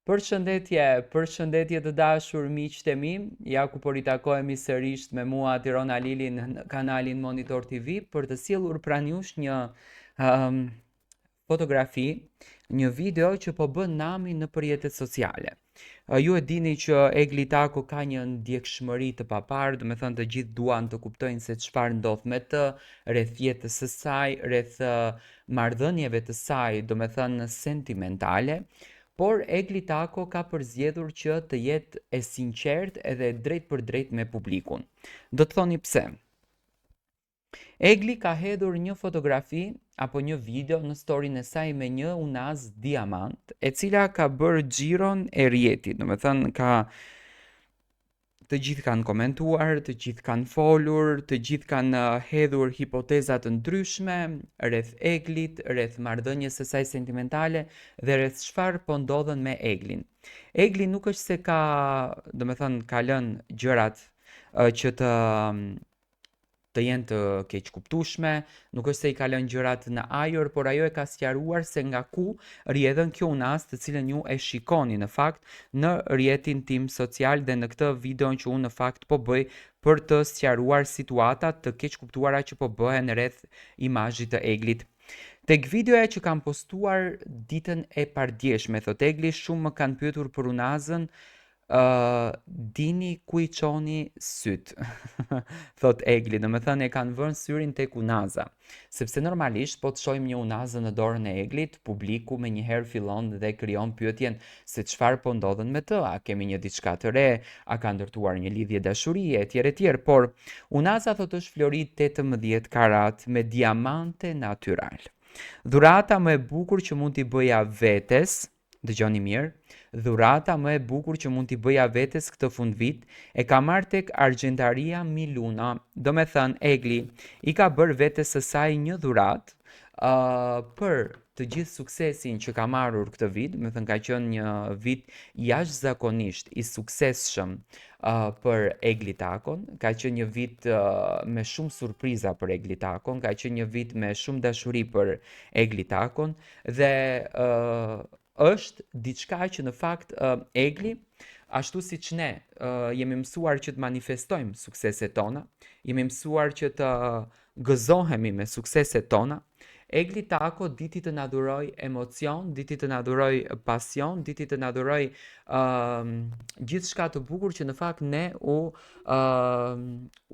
Përshëndetje, përshëndetje të dashur miqtë e mi. Ja ku po ritakohemi sërish me mua Tiron Alilin në kanalin Monitor TV për të sjellur pranë jush një um, fotografi, një video që po bën namin nëpër rrjetet sociale. Ju e dini që Egli Tako ka një ndjekshmëri të paparë, domethënë të gjithë duan të kuptojnë se çfarë ndodh me të, rreth jetës së saj, rreth marrëdhënieve të saj, domethënë sentimentale, por Egli Tako ka përzgjedhur që të jetë e sinqertë edhe e drejtpërdrejtë me publikun. Do të thoni pse? Egli ka hedhur një fotografi apo një video në storin e saj me një unazë diamant, e cila ka bërë xhiron e rrjetit, domethënë ka të gjithë kanë komentuar, të gjithë kanë folur, të gjithë kanë uh, hedhur hipoteza të ndryshme rreth Eglit, rreth marrëdhënies së saj sentimentale dhe rreth çfarë po ndodhën me Eglin. Egli nuk është se ka, domethënë, ka lënë gjërat uh, që të të jenë të keqkuptueshme, nuk është se i ka lënë gjërat në ajër, por ajo e ka sqaruar se nga ku rrjedhën kjo unazë të cilën ju e shikoni në fakt në rrjetin tim social dhe në këtë videon që unë në fakt po bëj për të sqaruar situatat të keqkuptuara që po bëhen rreth imazhit të Eglit. Tek videoja që kam postuar ditën e pardjeshme, thotë Egli, shumë më kanë pyetur për unazën Ë, dini ku i çoni sytë, thotë Egli, domethënë e kanë vënë syrin tek unaza. Sepse normalisht po të shohim një unazë në dorën e Eglit, publiku menjëherë fillon dhe krijon pyetjen se çfarë po ndodhën me të, a kemi një diçka të re, a ka ndërtuar një lidhje dashurie etj etj, por unaza thotë është flori 18 karat me diamante natyral. Dhurata më e bukur që mund t'i bëja vetes, Dëgjoni mirë, dhurata më e bukur që mund t'i bëja vetes këtë fundvit e kam marrë tek Argjentaria Miluna, domethënë Egli i ka bërë vetes së saj një dhuratë uh, për të gjithë suksesin që ka marrur këtë vit, domethënë ka qenë një vit jashtëzakonisht i suksesshëm uh, për Egli Takon, ka qenë një vit uh, me shumë surpriza për Egli Takon, ka qenë një vit me shumë dashuri për Egli Takon, Dhe uh, është diçka që në fakt uh, Egli, ashtu siç ne uh, jemi mësuar që të manifestojmë sukseset tona, jemi mësuar që të gëzohemi me sukseset tona, Egli Tako diti të na dhurojë emocion, diti të na dhurojë pasion, diti të na dhurojë uh, gjithçka të bukur që në fakt ne u uh,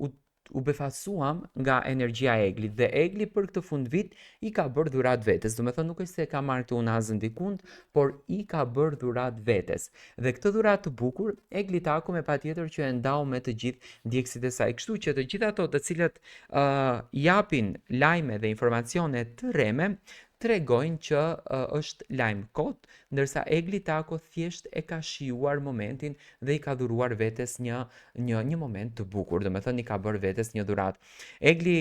u u befasuam nga energjia e Eglit dhe Egli për këtë fundvit i ka bërë dhuratë vetes. Domethënë nuk është se e ka marrë këtë unazën dikund, por i ka bërë dhuratë vetes. Dhe këtë dhuratë të bukur Egli Tako me patjetër që e ndau me të gjithë ndjekësit e saj. Kështu që të gjithë ato të cilët uh, japin lajme dhe informacione të rreme, tregojnë që uh, është lajm kot, ndërsa Egli Tako thjesht e ka shijuar momentin dhe i ka dhuruar vetes një një një moment të bukur, domethënë i ka bërë vetes një dhuratë. Egli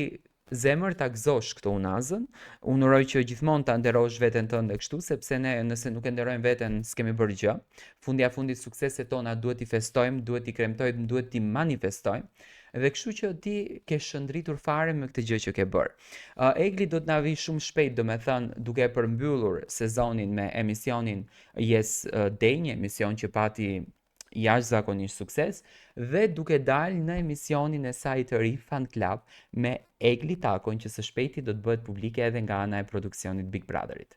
zemër ta gëzosh këtë unazën. Unë uroj që gjithmonë ta nderosh veten tënde kështu, sepse ne nëse nuk e nderojmë veten, s'kemi bërë gjë. Fundja fundit sukseset tona duhet t'i festojmë, duhet t'i kremtojmë, duhet t'i manifestojmë. Dhe kështu që ti ke shëndritur fare me këtë gjë që ke bërë. Uh, Egli do të na vijë shumë shpejt, domethënë, duke e përmbyllur sezonin me emisionin Yes Day, një emision që pati jashtëzakonisht sukses dhe duke dalë në emisionin e saj të ri Fan Club me Egli Takon që së shpejti do të bëhet publike edhe nga ana e produksionit Big Brotherit.